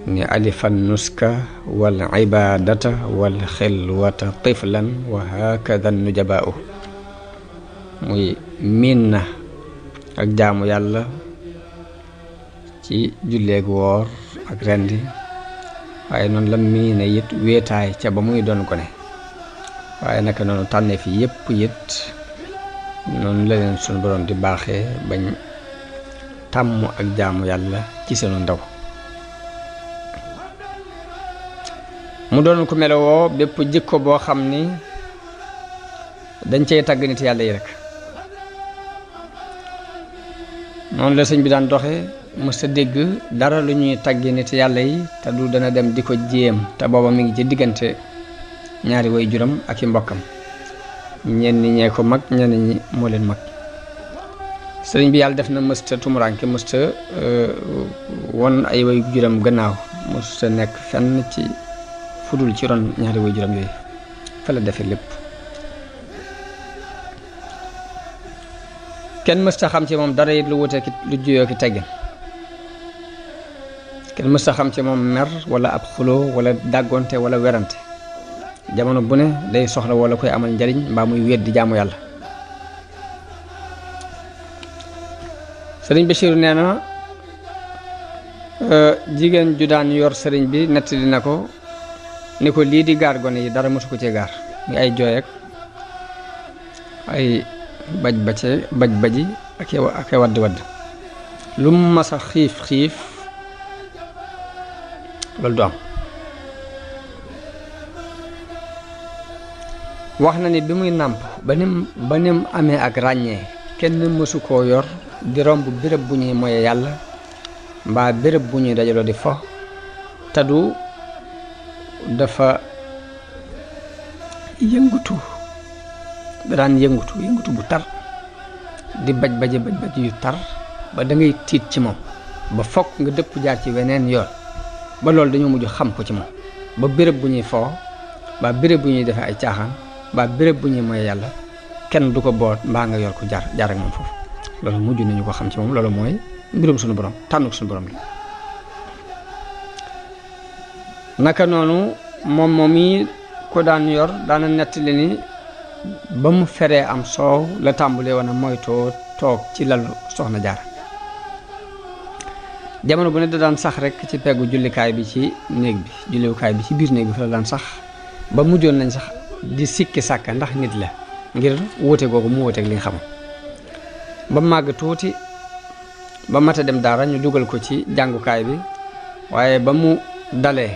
ni alifan nuska wal ibadata wal xilwata tiflan wa hakada nujabaau muy miin na ak jaamu yàlla ci julleeg woor ak rendi waaye noonu la miine it wéetaay ca ba muy doon gone waaye naka noonu tànnee fi yépp it noonu la leen sunu borom di baaxee bañ tàmm ak jaamu yàlla ci seenu ndaw mu doon ko melowoo bépp jikko boo xam ni dañ cey tàgg nit yàlla yi rek noonu la sëñ bi daan doxe mës a dégg dara lu ñuy tàggi nit yàlla yi te du dana dem di ko jéem te booba mi ngi ci diggante ñaari way juram ak i mbokkam ñenn ñee ko mag ñenn ñi moo leen mag sëriñ bi yàlla def na mësta tumuraanke mësta won ay way juram gannaaw mësta nekk fenn ci fudul ci ron ñaari way juram yooyu fa la defe lépp kenn mësta xam ci moom dara it lu wute lu juyoo ki teggin kenn mësta xam ci moom mer wala ab xuloo wala dàggonte wala werante jamono bu ne day soxla wala koy amal njariñ mbaa muy weddi jaamu yàlla sëriñ Bachir nee na jigéen ju daan yor sëriñ bi nettali na ko ni ko lii di gaar gone yi dara mosu ko ci gaar muy ay jooy ak ay baj baji ak wadd lu mu mas a xiif loolu du am wax na ni bi muy nàmp ba nim amee ak ràññee kenn mësu koo yor di romb béréb bu ñuy moye yàlla mbaa béréb bu ñuy dajaloo di fo te du dafa yëngutu daan yëngutu bu tar di baj yu tar ba da ngay tiit ci moom ba fokk nga dëpp jaar ci weneen yoon ba loolu dañoo mujj xam ko ci moom ba béréb bu ñuy foo ba béréb bu ñuy defee ay caaxaan ba béréb bu ñuy moye yàlla kenn du ko boot mbaa nga yor ko jaar ak moom foofu loolu mujj nañu ko xam ci moom loolu mooy mbirum suñu borom tànnuk suñu borom la naka noonu moom yi ko daan yor daana nettali ni ba mu feree am soow la tàmbulee woon a moytoo toog ci lalu soxna Jaara jamono bu ne da daan sax rek ci peggu jullikaay bi ci néeg bi jullikaay bi ci biir néeg bi fa la daan sax ba mujjoon nañ sax di sikki sàkka ndax nit la ngir wóote googu mu wóoteeg li nga xam ba màgg tuuti ba mat a dem daara ñu dugal ko ci jàngukaay bi waaye ba mu dalee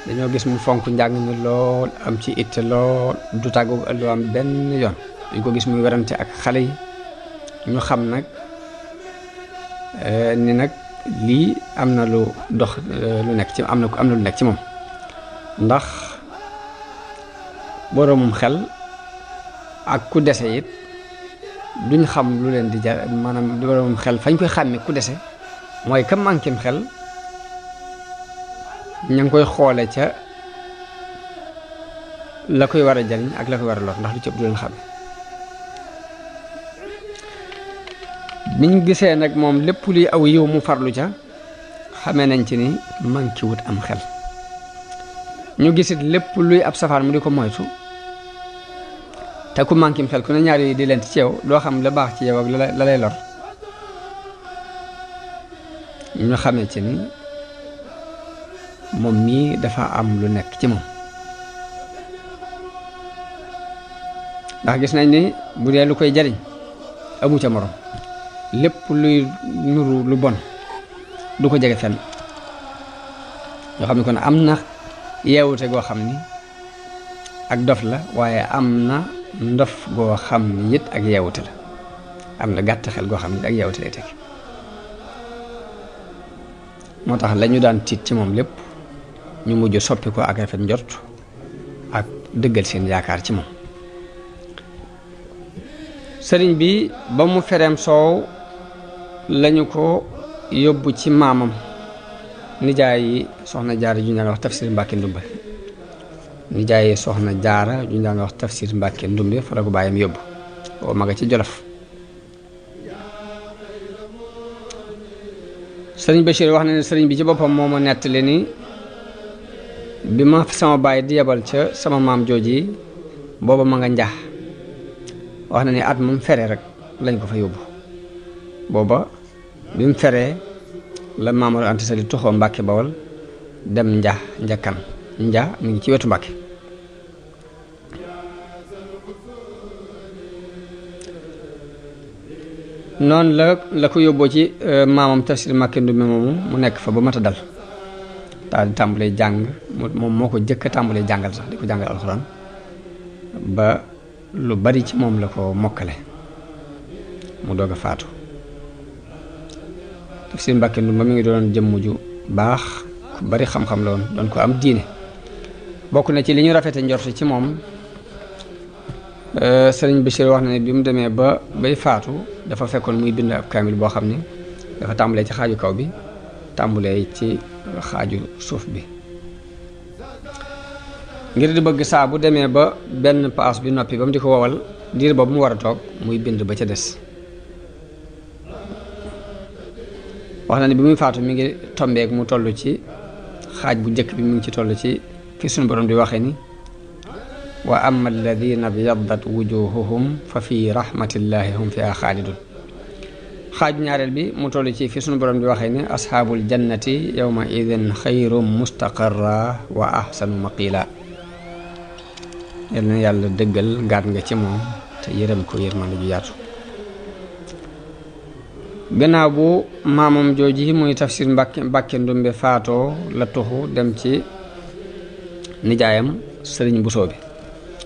dañoo gis mu fonk njàng mi lool am ci itte lool du tàggoog ëllu am benn yoon dañ ko gis muy werante ak xale yi ñu xam nag ni nag lii am na lu dox lu nekk ci am na lu nekk ci moom ndax boroomum xel ak ku dese it duñ xam lu leen di jar maanaam boroomum xel fañ koy xàmme ku dese mooy ka manquém xel ña ngi koy xoole ca la koy war a jariñ ak la koy war a lor ndax lu ci ëpp du leen xam biñ gisee nag moom lépp luy aw yiw mu farlu ca xamee nañ ci ni manqué wut am xel ñu gisit lépp luy ab safaan mu di ko moytu te ku manqué xel ku ne ñaar yooyu di leen ci yow doo xam la baax ci yow ak la lay lor ñu xamee ci ni moom mii dafa am lu nekk ci moom ndax gis nañ ni bu dee lu koy jariñ amu ca morom lépp luy nuru lu bon du ko jege fenn yoo xam ne kon am na yeewute goo xam ni ak dof la waaye am na ndof goo xam ni it ak yeewute la am na gàtt xel goo xam ni ak yeewute lay teg moo tax la ñu daan tiit ci moom lépp ñu mujj soppi ko ak rafet njort ak dëggal seen yaakaar ci moom sëriñ bi ba mu fereem soow lañu ko yóbbu ci maamam nijaay yi soxna jaara ju ñu daan wax tafsir Mbàkke Ndumbe nijaay yi soxna jaara ju ñu daan wax tafsir Mbàkke Ndumbe fa la ko bàyyam yóbbu boo ma nga ci Jolof sëriñ Bachir wax na ne sëriñ bi ci boppam moo ma nettali ni bi ma sama baay di yebal ca sama maam jooji booba ma nga njax wax na ni at moom fere rek lañ ko fa yóbbu booba bi mu feree la Maamor Anta Sali toxoo Mbàkke Bawol dem njakkan nja mi ngi ci wetu Mbàkke noonu la ko yóbboo ci maamam Tafsir Mbàkke Ndumbe moomu mu nekk fa ba mat a dal daal di tàmbalee jàng moom moo ko jëkk a tàmbalee jàngal sax di ko jàngal alxuraan ba lu bari ci moom la ko mokkale mu doog a faatu Tafsir Mbàkke Ndumbe mi ngi doon jëmm ju baax ku bari xam-xam la woon doon ko am diine bokk na ci li ñu rafete njort ci moom sëriñ Bachir wax na ne bi mu demee bay faatu dafa fekkoon muy bind ab kaamil boo xam ne dafa tàmbalee ci xaaju kaw bi tàmbalee ci xaaju suuf bi ngir di bëgg saa bu demee ba benn paas bi noppi ba mu di ko wowal diir boobu mu war a toog muy bind ba ca des wax na ne bi muy faatu mi ngi tombeek mu toll ci xaaj bu njëkk bi mu ngi ci toll ci fi suñu borom di waxee ni wa amma alladina byaddat wujuhuhum fa fi rahmatillahi hum fiha xaalidun xaaj ñaareel bi mu toll ci fi suñu borom di waxee ni asxaabul jannati yawma idin xayrum mustaqarra wa ahsanu maqila yal na yàlla dëggal gaat nga ci moom te yërëm ko yërmande ju yaatu gannaaw bu maamam jooji muy Tafsir Mbàkke Ndumbe faatoo la tuxu dem ci nijaayam sëriñ Busoo bi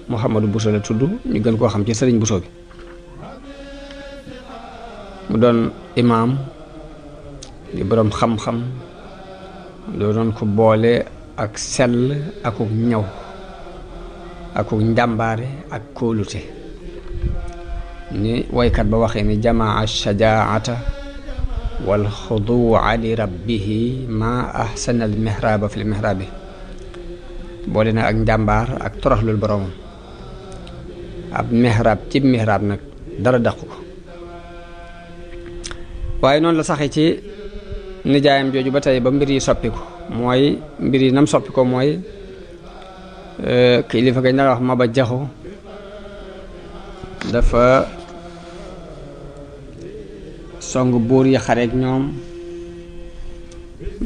Mouhamadou Bousso la tudd ñu gën koo xam ci sëriñ Bousso bi mu doon imaam di boroom xam-xam doon ko boole ak sell akuk ñaw akuk njàmbaare ak kóolute ni waykat ba waxee ni jamaa shajaata wal xuduwa li rabbihi ma ahsana al mihraba fi l mihrabi boole na ak njàmbaar ak toroxlul boroomam ab mihrab ci mihrab nag dara daqu ko waaye noonu la saxee ci nijaayam jooju ba tey ba mbir yi soppiku mooy mbir yi nam soppi ko mooy kilifa gañ daan wax Maba Jaxu dafa song buur yi xareek ñoom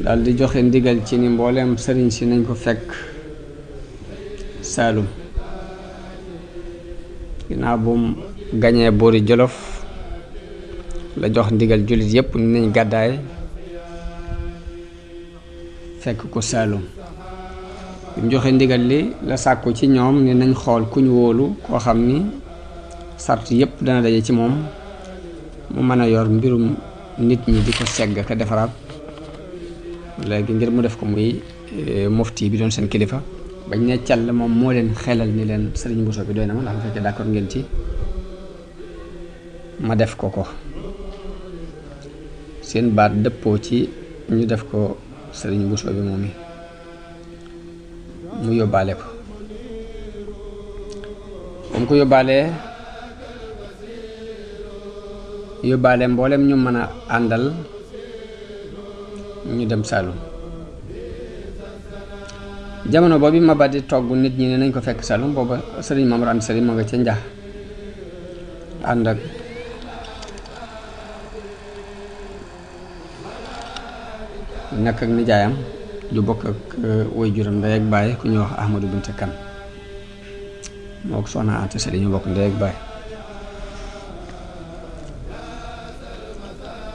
dal di joxe ndigal ci ni mbooleem sëriñ si nañ ko fekk Saalum ginnaaw bu mu gañee buuri Jolof la jox ndigal jullit yépp ni nañ gàddaay fekk ko Saalum bi mu joxe ndigal li la sàkku ci ñoom ni nañ xool ku ñu wóolu koo xam ni sart yépp dana daje ci moom mu mën a yor mbirum nit ñi di ko segg ka defaraat léegi ngir mu def ko muy mufti bi doon seen kilifa bañ ne càll moom moo leen xelal ni leen sëriñ Bousso bi doy na ma ndax bu fekkee d'accord ngeen ci ma def ko seen baat dëppoo ci ñu def ko sëriñ Bousso bi moom mi mu yóbbaale ko ba mu ko yóbbaale mboolem ñu mën a àndal ñu dem Saalum jamono boobu Maba di togg nit ñi ne nañ ko fekk Saalum booba sëriñ Maamor Anta Sali ma nga ca njax ànd ak nekk ak nijaayam ju bokk ak woy juram ndey ak baay ku ñuy wax Ahmadou Binta Kan moo ko Soxna Anta Sali ñu bokk ndey ak baay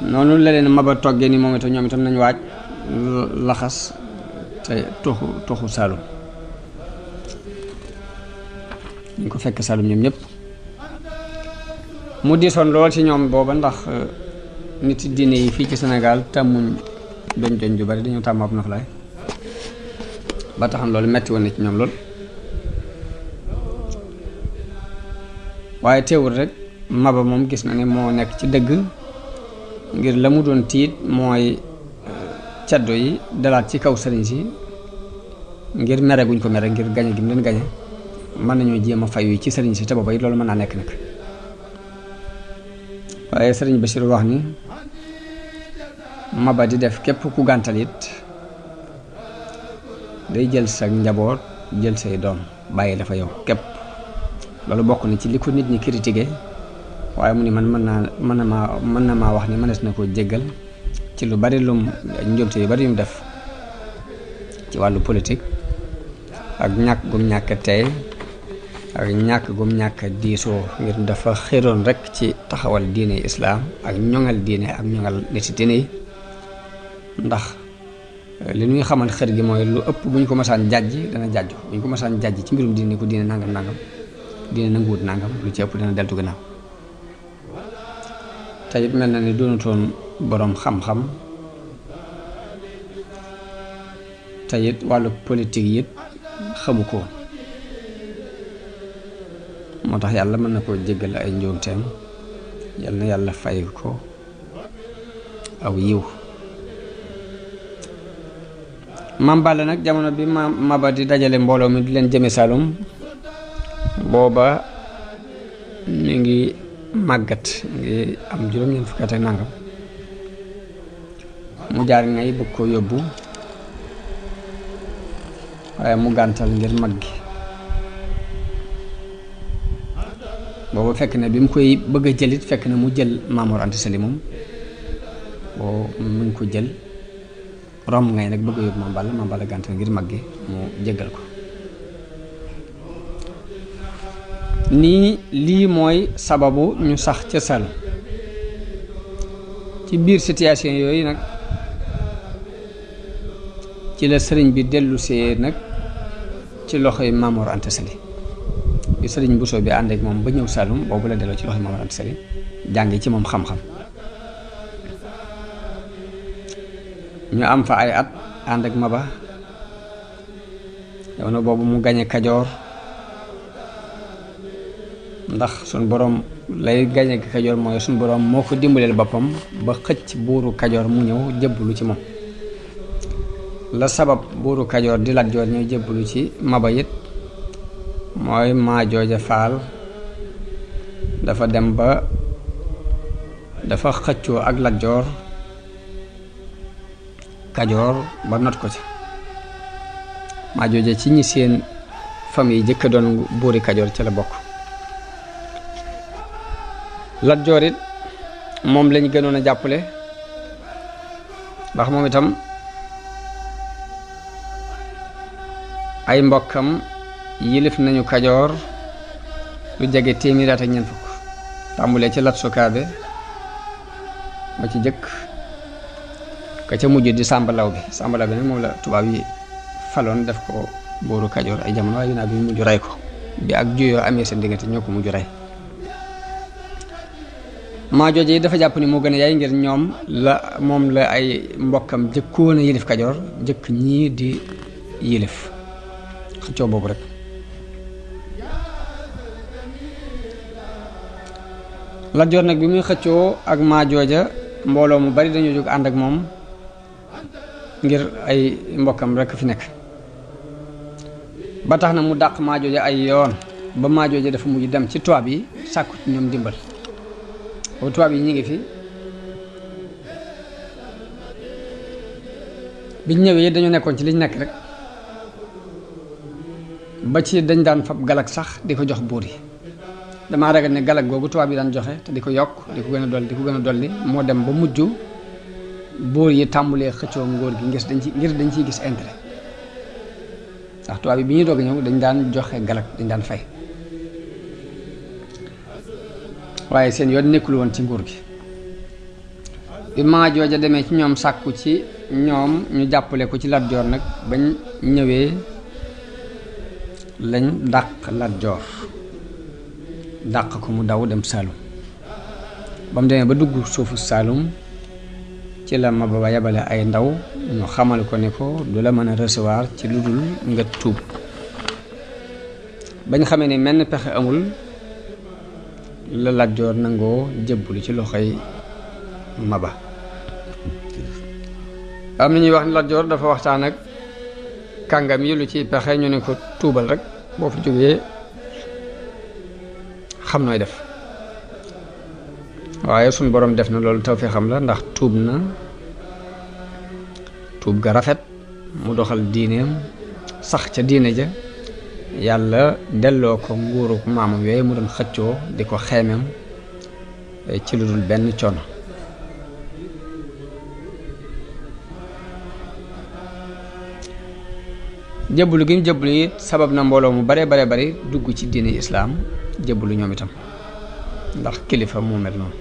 noonu la leen Maba toggee ni moom itam ñoom itam nañ waaj laxas te toxu Saalum ñu ko fekk Saalum ñoom ñëpp mu diisoon lool ci ñoom booba ndax nit diine yi fii ci Sénégal tàmmuñ doñ ju bari dañoo tàmm ab noflaay ba taxam loolu metti woon na ci ñoom lool waaye teewul rek Maba moom gis na ne moo nekk ci dëgg ngir la mu doon tiit mooy caddo yi dalaat ci kaw sëriñ si ngir mere guñ ko mere ngir gañe gi mu leen gañe mën nañoo jéem a fayu ci sëriñ si te booba it loolu mën naa nekk nag waaye sëriñ Bachir wax ni Maba di def képp ku gàntal it day jël sa njaboot jël say doom bàyyi dafa yow képp. loolu bokk na ci li ko nit ñi critiqué waaye mu ni man mën na maa wax ni mënees na koo jéggal ci lu bari lum njuumte yu bari yum def ci wàllu politique ak ñàkk gum ñàkk tey ak ñàkk gum ñàkk diisoo ngir dafa xéroon rek ci taxawal diine islaam ak ñoŋal diine ak ñoŋal nit diine yi. ndax li ñuy xamal xër gi mooy lu ëpp bu ñu ko masaan jàjj dana jàjju bu ñu ko masaan jàjj ci mbirum diine ko diine nangam diine nanguwut nangam lu ci ëpp dana deltu gannaaw. te it mel na ni doonutoon boroom xam-xam te it wàllu politique it xamu ko moo tax yàlla mën na koo jéggal ay njuumteem yal na yàlla fay ko aw yiw. Maam Balla nag jamono bi Maba di dajale mbooloo mi di leen jëme Saalum booba mi ngi màggat ngi am juróom-ñeent fukki at ak nangam mu jaar ngay bëgg ko yóbbu waaye mu gàntal ngir mag gi. booba fekk na bi mu koy bëgg a jëlit fekk na mu jël Maam Mor Anta Sali moom boo mu ngi ko jël romb ngay nag bëgg a yóbbu Maam Balla gàntal ngir mag gi mu jéggal ko. nii lii mooy sababu ñu sax ca Saalum ci biir situation yooyu nag ci la sëriñ bi dellu see nag ci loxoy Maam Mor Anta Sali bi sëriñ Bousso bi ànd ak moom ba ñëw Saalum boobu la delloo ci loxoy Maam Mor Anta Sali jàngi ci moom xam-xam. ñu am fa ay at ànd ak Maba jamono boobu mu gañe Kajoor ndax suñ boroom lay gañe Kajoor mooy suñ boroom moo ko dimbaleel boppam ba xëcc buuru Kajoor mu ñëw jébbalu ci moom. la sabab buuru Kajoor di Lat Joor ñëw jébbalu ci Maba it mooy Maajooja Faal dafa dem ba dafa xëccoo ak Lat Joor Kajoor ba not ko ci. Maajooja ci ñi seen famille jëkk doon buuri Kajoor ca la bokk. Lat Joor it moom lañ gënoon a jàppale ndax moom itam ay mbokkam yilif nañu Kajoor lu jege téeméeri at ak ñeent fukk tàmbulee ci Lat Sukaabe ma ci jëkk ka ca mujj di Sàmba Lawbe nag moom la tubaab yi faloon def ko buuru Kajoor ay jamono waaye ginnaaw bi mujj rey ko bi ak juyoo amee seen diggante ñoo ko mujj rey. Maajooja yi dafa jàpp ni moo gën a yaay ngir moom la ay mbokkam jëkkoon a yilif Kajoor jëkk ñii di yilif xëccoo boobu rek. Lat Joor nag bi muy xëccoo ak Maajooja mbooloo mu bari dañoo jóg ànd ak moom ngir ay mbokkam rek fi nekk ba tax na mu dàq Maajooja ay yoon ba Maajooja dafa mujj dem ci tubaab yi sàkku ci ñoom dimbal. boobu tubaab yi ñi ngi fi biñ ñëwee dañu nekkoon ci liñ nekk rek ba ci dañ daan fab galak sax di ko jox buur yi. damaa ragal ne galak googu tubaab yi daan joxe te di ko yokk di ko gën a dolli moo dem ba mujj buur yi tàmbulee xëccoo ngóor gi ngir dañ ciy gis intérêt ndax tubaab yi bi ñuy doog a ñëw dañ daan joxe galak dañ daan fay waaye seen yoon nekkul woon ci nguur gi. bi Maajooja demee ci ñoom sàkku ci ñoom ñu jàppale ko ci Lat Joor nag bañ ñëwee lañ dàq Lat Joor dàq ko mu daw dem Saalum ba mu demee ba dugg suufu Saalum ci la Maba ba yabale ay ndaw ñu xamal ko ne ko du la mën a recevoir ci lu dul nga tuub. bañ xamee ne menn pexe amul la Lat Joor nangoo jébbalu ci loxoy Maba. am na ñuy wax ne Lat Joor dafa waxtaan ak kàngam yi lu ci pexe ñu ne ko tuubal rek boo fi jógee xam nooy def waaye suñ borom def na loolu tawfeexam la ndax tuub na tuub ga rafet mu doxal diineem sax ca diine ja yàlla delloo ko nguuru maamam yooyu mu doon xëccoo di ko xeemem ci lu dul benn coono. jébbalu gi mu jébbalu it sabab na mbooloo mu bare bari dugg ci diine islaam jébbalu ñoom itam ndax kilifa moo mel noonu.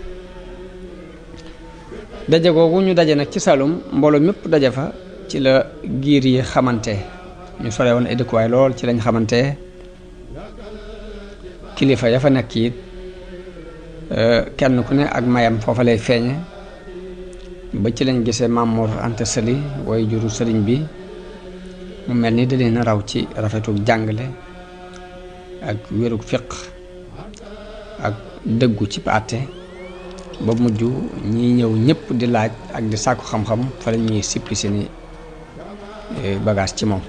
daje googu ñu daje nag ci Saalum mbooloo mépp daje fa ci la giir yi xamante ñu sore woon ay dëkkuwaay lool ci lañ xamante kilifa ya fa nekk it kenn ku ne ak mayam foofa lay feeñe ba ci lañ gisee Maam Mor Anta Sali way juru sëriñ bi mu mel ni da leen a raw ci rafetuk jàngale ak wérug fiq ak dëggu ci àtte ba mujj ñi ñëw ñëpp di laaj ak di sàkku xam-xam fa la ñuy sippi seeni bagage ci moom.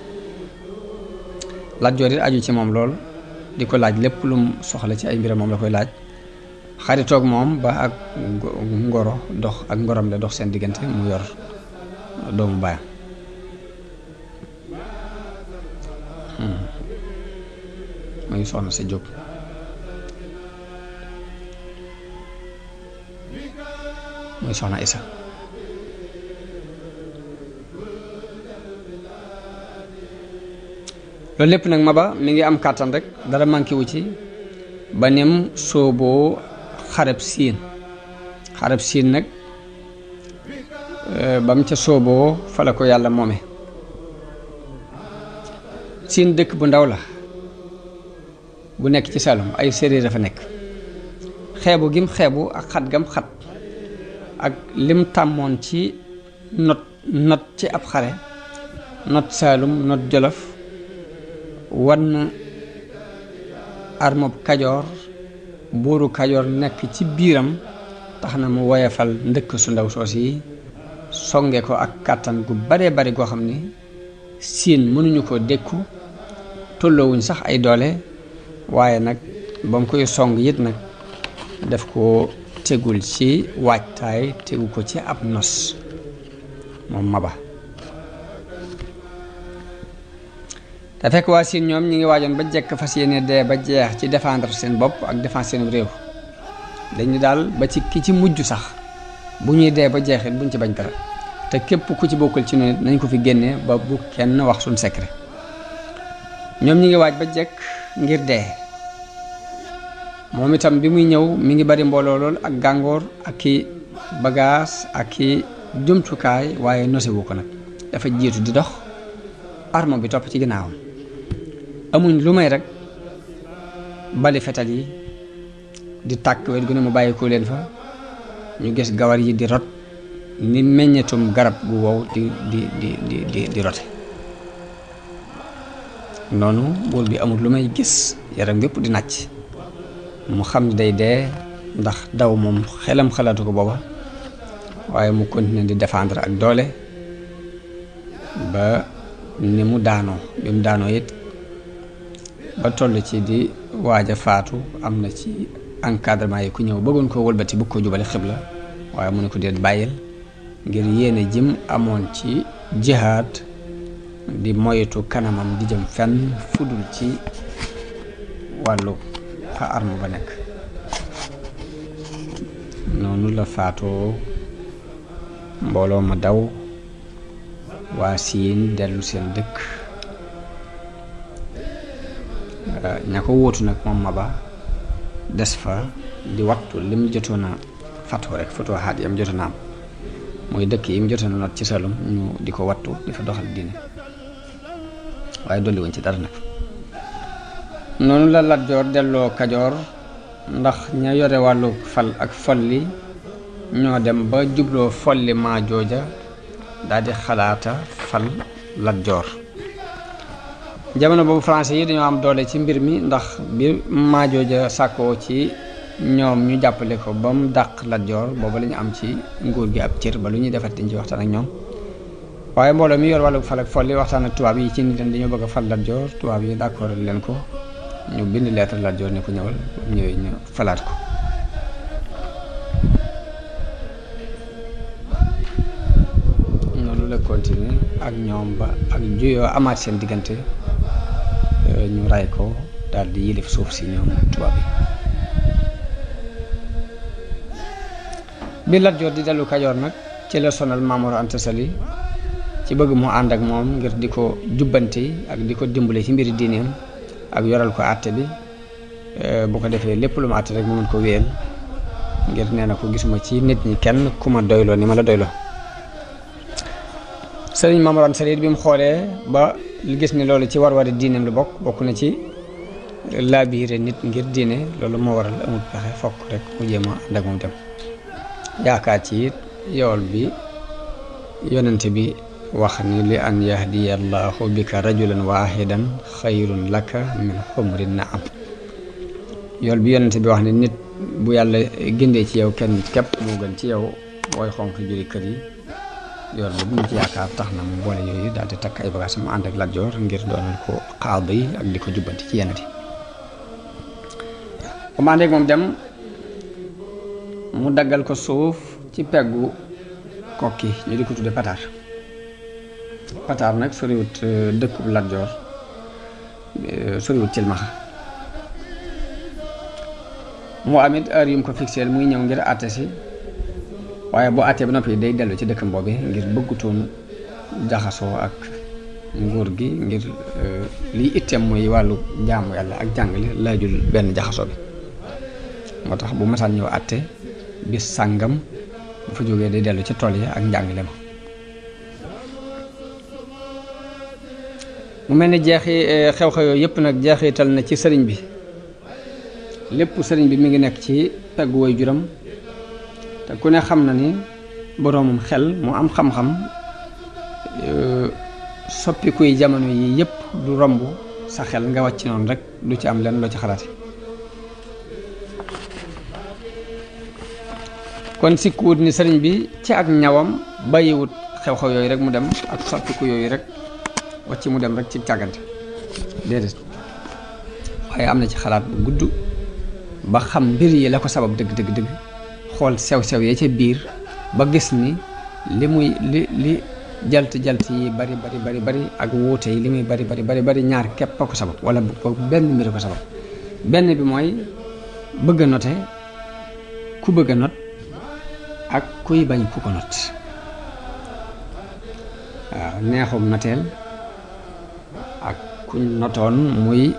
Lat Joor it aju ci moom lool di ko laaj lépp lu mu soxla ci ay mbiram moom la koy laaj xaritoog moom ba ak ngoro dox ak ngorom la dox seen diggante mu yor doomu baayam. muy soxna sa Jóob muy soxna Isa loolu lépp nag Maba mi ngi am kàttan rek dara manqué wu ci ba nem sooboo xarab siin nag ba mu ca sooboo fa la ko yàlla moome. siin dëkk bu ndaw la bu nekk ci Saalum ay séeréer dafa nekk xeebu gim xeebu ak xat gam xat ak lim tàmmoon ci not ci ab xare not Saalum not Jolof wan armob Kajoor buuru Kajoor nekk ci biiram tax na mu woyefal ndëkk su ndaw soos yi songe ko ak kàttan gu bare goo xam ni siin mënuñu ko dékku tolloowuñ sax ay doole waaye nag ba mu koy song it nag def ko tegul ci waajtaay tegu ko ci ab nos moom Maba. te fekk waa siin ñoom ñi ngi waajoon ba jekk fas yéene dee ba jeex ci défendre seen bopp ak défendre seen réew dañu daal ba ci ki ci mujj sax bu ñuy dee ba jeexit buñ ci bañ dara te képp ku ci bokkul ci noonu nañ ko fi génnee ba bu kenn wax suñ secret. ñoom ñi ngi waaj ba jekk ngir dee moom itam bi muy ñëw mi ngi bari mbooloo lool ak gàngoor ak i bagaas ak i jumtukaay waaye nosewu ko nag dafa jiitu di dox arme bi topp ci ginnaawam amuñ lu may rek bali fetal yi di tàkk wet gu ne mu bàyyi ko leen fa ñu gis gawar yi di rot ni meññetum garab gu wow di rote noonu buur bi amul lu may gis yaram yépp di nàcc mu xam ne day dee ndax daw moom xelam xalaatu ko booba waaye mu continuer di défendre ak doole ba ni mu daanoo bi mu daanoo it ba toll ci di waaj a faatu am na ci encadrement yi ku ñëw bëggoon koo wëlbati bëgg ko jubale xibla waaye mu ne ko déet bàyyil ngir yéene jëm amoon ci jihaad di moytu kanamam di jëm fenn fudul ci wàllu fa arme ba nekk noonu la faatoo mbooloo ma daw waa siin dellu seen dëkk ña ko wóotu nag moom Maba des fa di wattu lim jotoon a fatoo rek fatoo xaat yam jotoon a am mooy dëkk yi mu jotoon a not ci Saalum ñu di ko wattu di fa doxal diine waaye dolli woon ci dara nag noonu la Lat Joor delloo Kajoor ndax ña yore wàllu fal ak folli ñoo dem ba jubloo folli maa jooja daal di xalaata fal Lat Joor jamono boobu français yi dañoo am doole ci mbir mi ndax bi maa jooja sàkkoo ci ñoom ñu jàppale ko ba mu dàq Lat Joor booba la ñu am ci nguur gi ab cër ba lu ñuy defat dañ ci waxtaan ak ñoom waaye mbooloo mi yor wàllu fal ak folli waxtaan ak tubaab yi ci ni leen dañoo bëgg a fal Lat Joor tubaab yi d'accord leen ko ñu bind lettre Lat Joor ne ko ñëwal ñëwee ñu falaat ko noonu la continuer ak ñoom ba ak juyoo amaat seen diggante ñu ray ko daal di yilif suuf si ñoom tubaab bi Lat Joor di dellu Kajoor nag ci la sonal Maam Mor Anta Sali ci bëgg mu ànd ak moom ngir di ko jubbanti ak di ko dimbale ci mbiri diineem ak yoral ko àtte bi bu ko defee lépp lu ma àtte rek mu mën ko wéyal ngir nee na ko gisuma ci nit ñi kenn ku ma doyloo ni ma la doyloo. Sëriñ Maam Mor Anta Sali bi mu xoolee ba gis ni loolu ci war-wari diineem la bokk na ci laabiire nit ngir diine loolu moo waral amul pexe fokk rek mu jéem a ànd ak moom dem yaakaar ci it yool bi yonente bi wax ni li an yahdiya allahu bika rajulan wahidan xayrun laka min xumri naam yool bi yonente bi wax ni nit bu yàlla gindee ci yow kenn képp moo gën ci yow booy xonq juri kër yi yool boobu mu ci yaakaar tax na mu boole yooyu daal di takk ay bagages mu ànd ak Lat Joor ngir doonal ko xaadi yi ak di ko jubbanti ci yenn yi bu ma àndeeg moom dem mu daggal ko suuf ci peggu kokki ñu di ko tudde Pataar Pataar nag soriwut dëkkub Lat Joor soriwut Cilmaxa mu amit heure yu mu ko fixeel muy ñëw ngir àtte si waaye boo àttee ba noppi day dellu ci dëkkam boobi ngir bëggutoon jaxasoo ak nguur gi ngir liy itteem muy wàllu jaamu yàlla ak jàngale laajul benn jaxasoo bi moo tax bu masaan ñëw àtte bis sàngam bu fa jógee day dellu ci tool yi ak njàngale ma mu mel ni xew-xew yooyu yëpp nag jeexital na ci sëriñ bi lépp sëriñ bi mi ngi nekk ci peggu way juram te ku ne xam na ni boroomam xel mu am xam-xam soppikuy jamono yi yëpp du romb sa xel nga wàcc noonu rek du ci am lenn loo ci xalaate kon sikkuwut ni sëriñ bi ci ak ñawam bàyyiwut xew-xew yooyu rek mu dem ak soppiku yooyu rek wàcc mu dem rek ci càggante déedéet waaye am na ci xalaat bu gudd ba xam mbir yi la ko sabab dëgg xool sew-sew ya ca biir ba gis ni li jalt yi bari ak wuute yi li muy bari ñaar képp a ko sabab wala benn mbir ko sabab benn bi mooy bëgg a note ku bëgg a not ak kuy bañ ku ko not waaw neexum noteel ak kuñ notoon muy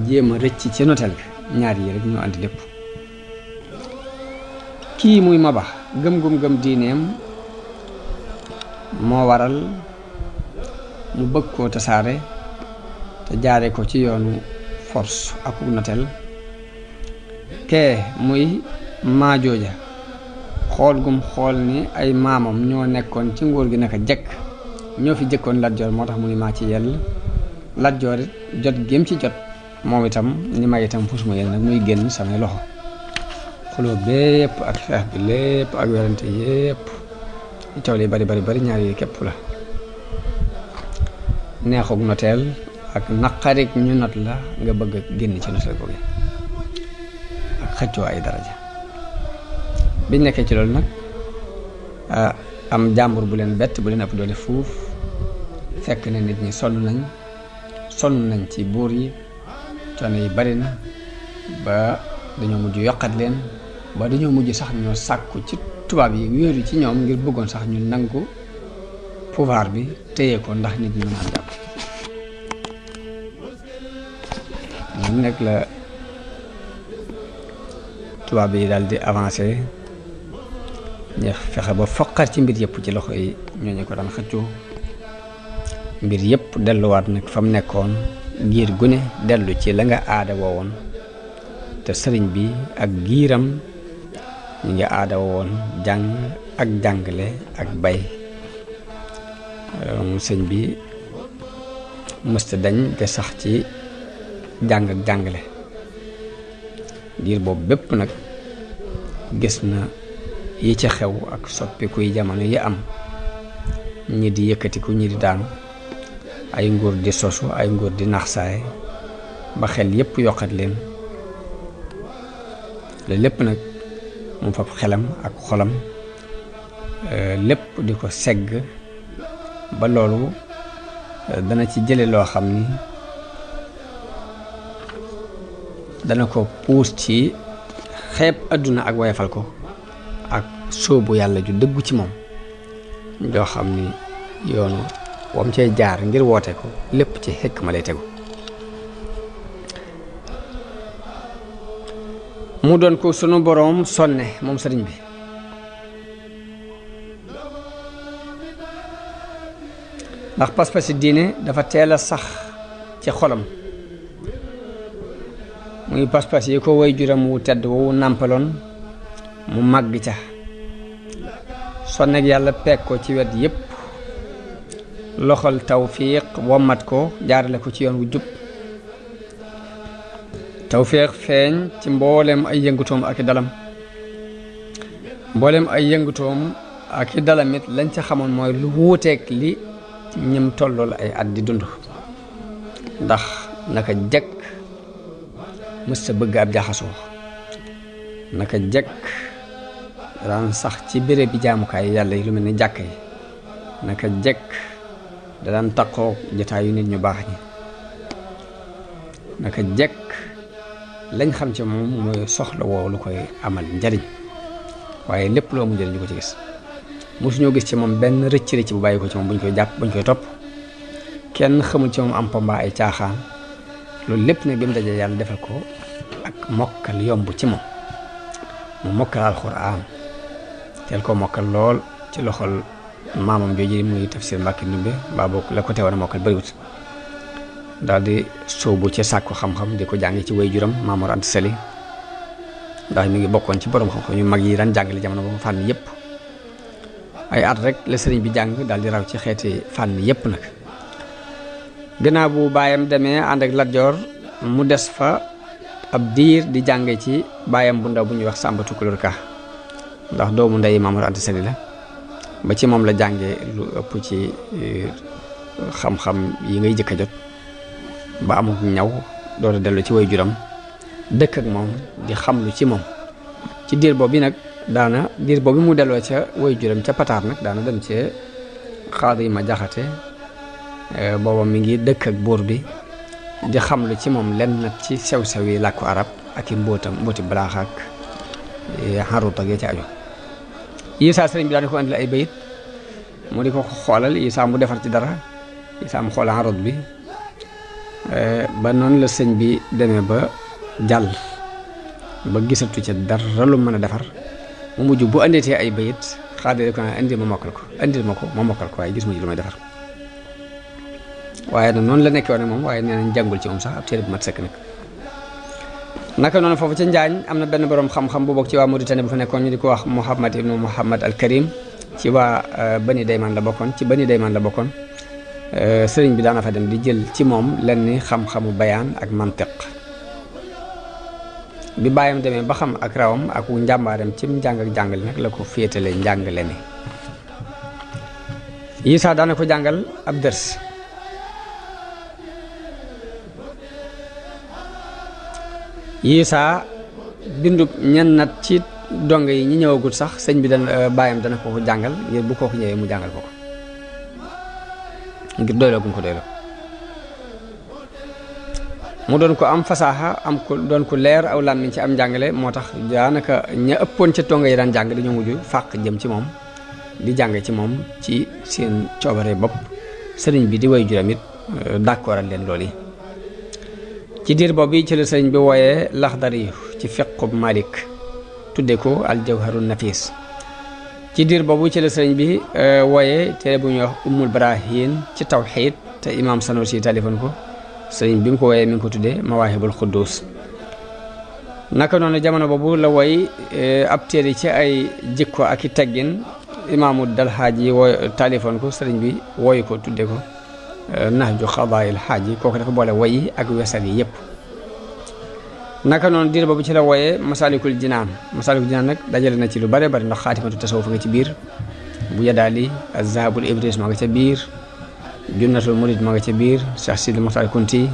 jéem a rëcc ci noteel bi ñaar yi rek ñoo andi lépp kii muy Maba gëm diineem moo waral mu bëgg koo tasaare te jaare ko ci yoonu force ak noteel kee muy Maajooja xool ni ay maamam ñoo nekkoon ci nguur gi naka jekk ñoo fi jëkkoon Lat Joor moo tax mu ni maa ci yell Lat Joor it jot gém ci jot moom itam ni ma itam fusuma yéen nag muy génn samay loxo xuloo bépp ak xeex bi lépp ak werante yépp coow li bari ñaar yi képp la neexug noteel ak naqarik ñu not la nga bëgg a génn ci noteel googu ak xëccoo ay daraja biñ nekkee ci loolu nag am jàmbur bu leen bett bu leen ëpp doole fuuf fekk na nit ñi sonn nañ ci buur yi coono yi bari na ba dañoo mujj yokkat leen ba dañoo mujj sax ñoo sàkku ci tubaab yi wéeru ci ñoom ngir bëggoon sax ñu nangu pouvoir bi téye ko ndax nit ñi mën a jàpp ñun nag la tubaab yi daal di avancé ñu fexe ba foqar ci mbir yëpp ci loxo yi ñooñu ko daan xëccoo mbir yëpp delluwaat nag fa mu nekkoon giir gune dellu ci la nga aada woowoon te sëriñ bi ak giiram ñi nga aada woowoon jàng ak jàngale ak bay sëñ bi mësta dañ te sax ci jàng ak jàngale giir boobu bépp nag gis na yi ci xew ak soppiku yi jamono yi am ñi di yëkkatiku ñi di daanu ay nguur di sosu ay nguur di naxsaay ba xel yépp yokkat leen la lépp nag mu fab xelam ak xolam lépp di ko segg ba loolu dana ci jële loo xam ni dana ko puus ci xeeb adduna ak wayefal ko ak sóobu yàlla ju dëggu ci moom joo xam ni yoonu wam cay jaar ngir woote ko lépp ci xekk ma lay tegu mu doon ko sunu boroom sonne moom sëriñ bi ndax pas-pasi diine dafa teel a sax ci xolam muy pas-pas yi ko way juram wu tedd wu nàmpaloon mu màgg ca sonnek yàlla peeg ko ci wet yépp loxol tawfiq wommat ko jaarale ko ci yoon wu jub tawfiq feeñ ci mbooleem ay yëngutoom ak i dalam mbooleem ay yëngutoom ak i dalam it lañ ca xamoon mooy lu wuuteeg li ñim tollool ay at di dund ndax naka jekk mës sa bëgg ab jaxasoo naka jekk daan sax ci béréb bi jaamukaay yàlla yi lu mel ni jàkka yi naka jekk da daan taqoo jotaayu nit ñu baax ñi naka jekk lañ xam ci moom mooy soxla woo lu koy amal njariñ waaye lépp loo mu njariñ ñu ko ci gis mosuñoo gis ci moom benn rëcc bu bàyyi ko ci moom buñ koy jàpp buñ koy topp kenn xamul ci moom am pomba ay caaxaan loolu lépp nag bi mu dajee yàlla defal ko ak mokkal yomb ci moom mu mokkal alxuraan teel koo mokkal lool ci loxol maamam jooju muy tafsir Mbàkke Ndumbe mbaa bokk la ko teewoon a mokkal bëriwut daal di sóobu ci sàkku xam-xam di ko jàngi ci way juram Maamor Anta Sali ndax mi ngi bokkoon ci borom xam-xam yu mag yi daan jàngale jamono boobu fànn yépp ay at rek la sëriñ bi jàng daal di raw ci xeeti fànn yépp nag gannaaw bu baayam demee ànd ak Lat Joor mu des fa ab diir di jànge ci baayam bu ndaw bu ñuy wax Sàmba Tukulóor Ka ndax doomu ndey Maamor Anta Sali la ba ci moom la jànge lu ëpp ci xam-xam yi ngay jëkk a jot ba amuk ñaw door a dellu ci way juram dëkk ak moom di xam lu ci moom ci diir boobu nag diir boobu mu delloo ca way juram ca Pataar nag daana dem ci Xaadi Ma Jaxate booba mi ngi dëkk ak buur bi di xam lu ci moom lenn nag ci sew-sew yi làkku arab ak i mbooti balaax ak xarut ak ya ci aju Isaa sëriñ bi daan ko andil ay bayit mu di ko xoolal Isaa mu defar ci dara Isaa mu xoolal xarut bi ba noonu la sëñ bi demee ba jàll ba gisatu ca dara lu mën a defar mu mujj bu andeetee ay bayit Xaadi ko andil ma mokkal ko andil ma ko ma mokkal ko waaye gis mujj lu may defar waaye nag noonu la nekkee woon moom waaye nee nañ jàngul ci moom sax ab téere bu mat sëkk nag naka noonu foofu ca Njaañ am na benn borom xam-xam bu bokk ci waa Mauritanie bu fa nekkoon ñu di ko wax Muhammad ibnu Muhammad al Karim ci waa Bani Daymaan la bokkoon sëriñ bi daana fa dem di jël ci moom lenn xam-xamu bayaan ak mantiq bi bàyyam demee ba xam ak rawam ak wu njàmbaaram ci njàng ak jàngale nag la ko féetale njàngale ni Isaa daana ko jàngal ab dërs Isaa bindub ñennat ci donge yi ñi ñëwagut sax sëñ bi bàyyam dana ko jàngal ngir bu kooku ñëwee mu jàngal ko ngir doyloo gum ko doyloo mu doon ko am fasaaxa doon ko leer aw làmmiñ ci am njàngale moo tax daanaka ña ëppoon ca donge yi daan jàng dañoo mujj fàq jëm ci moom di jàng ci moom ci seen coobare bopp sëriñ bi di way juram it d'accordal leen loolu yi ci diir boobu ci la sëriñ bi wooyee Laxdari ci fiqub Malik tudde ko al jawharun nafis ci diir boobu ci la sëriñ bi wooyee téere bu ñuy wax Ummul Barahin ci tawxiid te imaam Sanusi talifoon ko sëriñ bi mu ko wooyee mi ngi ko tuddee Mawaahibul Quddus naka noonu jamono boobu la woy ab téere ci ay jikko ak i teggin imaamu Dalxaaj yi talifoon ko sëriñ bi wooyu ko tudde ko Nahju Qadaa'il Haaj yi kooku dafa boole woy ak wesal yi yëpp naka noonu diir boobu ci la wooyee Masaalikul Jinaan nag dajale na ci lu bare bari ndax xaatimatu tasawuf nga ci biir bu Yadaali Az-Zahabul Ibris ma nga ca biir Junnatul Murid ma nga ca biir Cheikh Sidi Moxtaar Kunti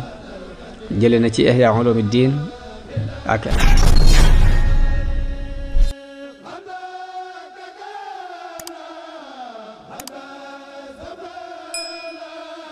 jële na ci Ihya Ulumuddin ak